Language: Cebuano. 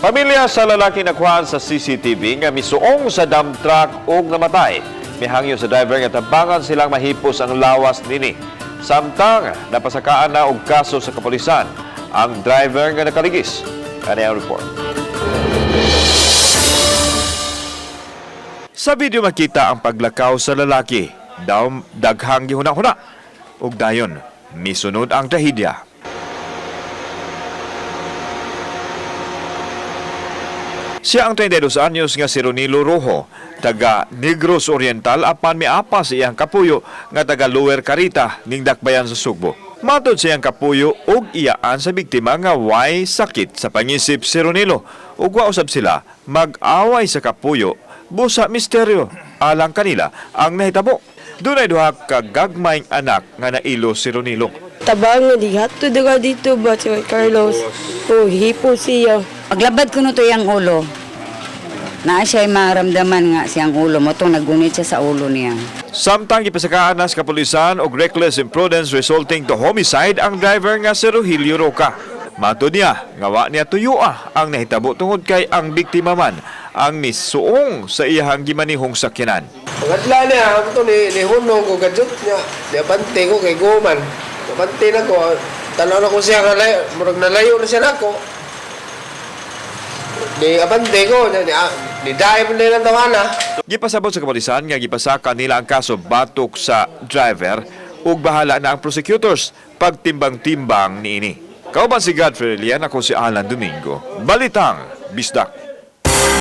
Pamilya sa lalaki nakuhaan sa CCTV nga misuong sa dump truck ug namatay. Mihangyo sa driver nga tabangan silang mahipos ang lawas nini. Samtang napasakaan na og kaso sa kapulisan ang driver nga nakaligis. Kani ang report. Sa video makita ang paglakaw sa lalaki. Daw daghang gihuna-huna. Ug dayon misunod ang trahedya. Siya ang 32 anyos nga si Ronilo Rojo, taga Negros Oriental apan miapas sa iyang kapuyo nga taga Lower Carita ning Dakbayan sa Sugbo. Matod sa iyang kapuyo ug iyaan sa biktima nga way sakit sa pangisip si Ronilo ug wa usab sila mag-away sa kapuyo busa misteryo alang kanila ang nahitabo. Dunay duha ka gagmayng anak nga nailo si Ronilo. Tabangan di hato daga dito ba si Carlos. Oh, hipo siya. Paglabad ko nito yung ulo, naa siya maramdaman nga siyang ulo mo itong nagunit siya sa ulo niya. Samtang gipasakaan na sa kapulisan og reckless imprudence resulting to homicide ang driver nga si Rogelio Roca. Matod niya, nga wa niya tuyua ang nahitabo tungod kay ang biktima man ang misuong sa iyahang gimanihong sakyanan. Pangadla niya, ako to ni Hunong ko gadyot niya. Di abante ko kay Guman. Abante na ko. Tanaw na ko siya nga layo. Murag nalayo na siya nako. Di abante ko. Ni dive na lang tawana. Gipasabot sa kapulisan nga gipasaka nila ang kaso batok sa driver ug bahala na ang prosecutors pagtimbang-timbang niini. Kauban si Godfrey Elian, ako si Alan Domingo. Balitang Bisdak.